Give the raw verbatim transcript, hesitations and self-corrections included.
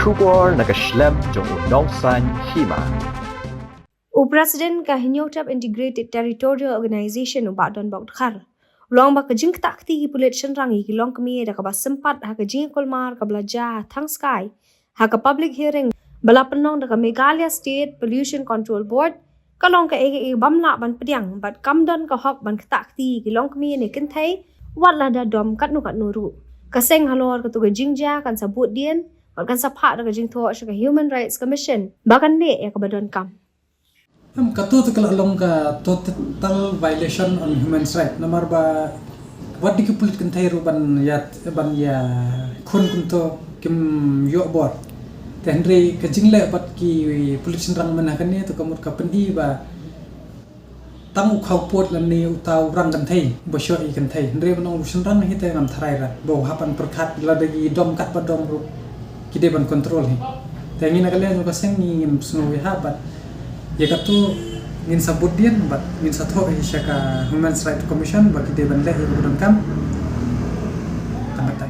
Khubor na ka shlem jong u Nongsaiñ Hima. U President ka Hynñiewtrep Integrated Territorial Organization u Bah Donbok Dkhar u la ong ba ka jingktah kti ki pulit shynrang ïa ki longkmie da kaba sympat ha ka jingkulmar kaba la jia ha Thangskai ha ka public hearing ba la pynlong da ka Meghalaya State Pollution Control Board ka long kaei kaei bym lah ban pdiang bad kam don ka hok ban ktah kti ïa ki longkmie ne kynthei wat la da dom katno katno ruh. Ka seng halor katu ka jingjia kan sa bud dien bad kan sa phah da ka jingthoh sha ka Human Rights Commission ba kan leh ïa kaba donkam. Em, katu te ka la long ka total violation on human rights. Namar ba wat da ki pulit kynthei ruh ban ïa, ban ïakhun kumto kim ïoh bor. Te hynrei ka jingleh bad ki pulit shynrang mynta kane te ka mut ka pyni ba tang u khawpud lane uta u rang kynthei ba shoh ïa kynthei. Hynrei ban ong u shynrang hi te ngam tharai ra ba u hap ban pyrkhat lada ki dom katba dom ruh ki dei ban control hi. Te ngi na ka liang jong ka seng ngi ngim sngew ïa ha bad ïa katu ngin sa bud dien bad ngin sa thoh hi sha ka Human Rights Commission ba ki dei ban leh ïa kaba donkam. Tang kata.